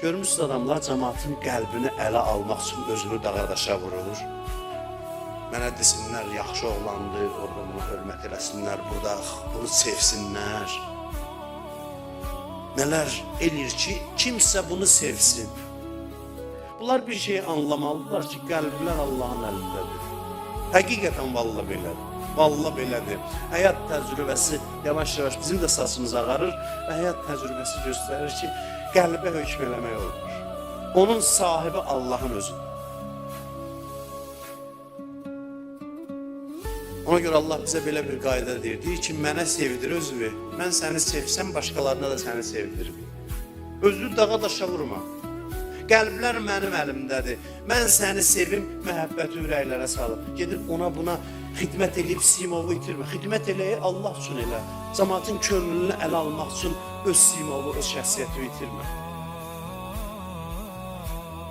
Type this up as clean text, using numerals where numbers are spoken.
Görmüsünüz adamlar cəmaatın qəlbini ələ almaq üçün özünü dağa daşa vurur. Mənə desinlər yaxşı oğlandır, orada buna hörmət eləsinlər, burada bunu sevsinlər. Nələr eləyir ki, kimsə bunu sevsin. Bunlar bir şeyi anlamalıdırlar ki, qəlblər Allahın əlindədir. Həqiqətən vallah belədir. Vallah belədir. Həyat təcrübəsi yavaş-yavaş bizim də saçımız ağarır və həyat təcrübəsi göstərir ki, qəlbə hökm eləmək olmur. Onun sahibi Allahın özüdür. Ona görə Allah bizə belə bir qayda deyir. Deyir ki, mənə sevdir özünü. Mən səni sevsəm, başqalarına da səni sevdirim. Özünü dağa daşa vurma. Qəlblər mənim əlimdədir. Mən səni sevim, məhəbbəti ürəklərə salım. Gedib ona buna xidmət eləyib simovu itirmə. Xidmət eləyə Allah üçün elə. Cəmaatın könlünü ələ almaq üçün öz simovu, öz şəxsiyyətini itirmə.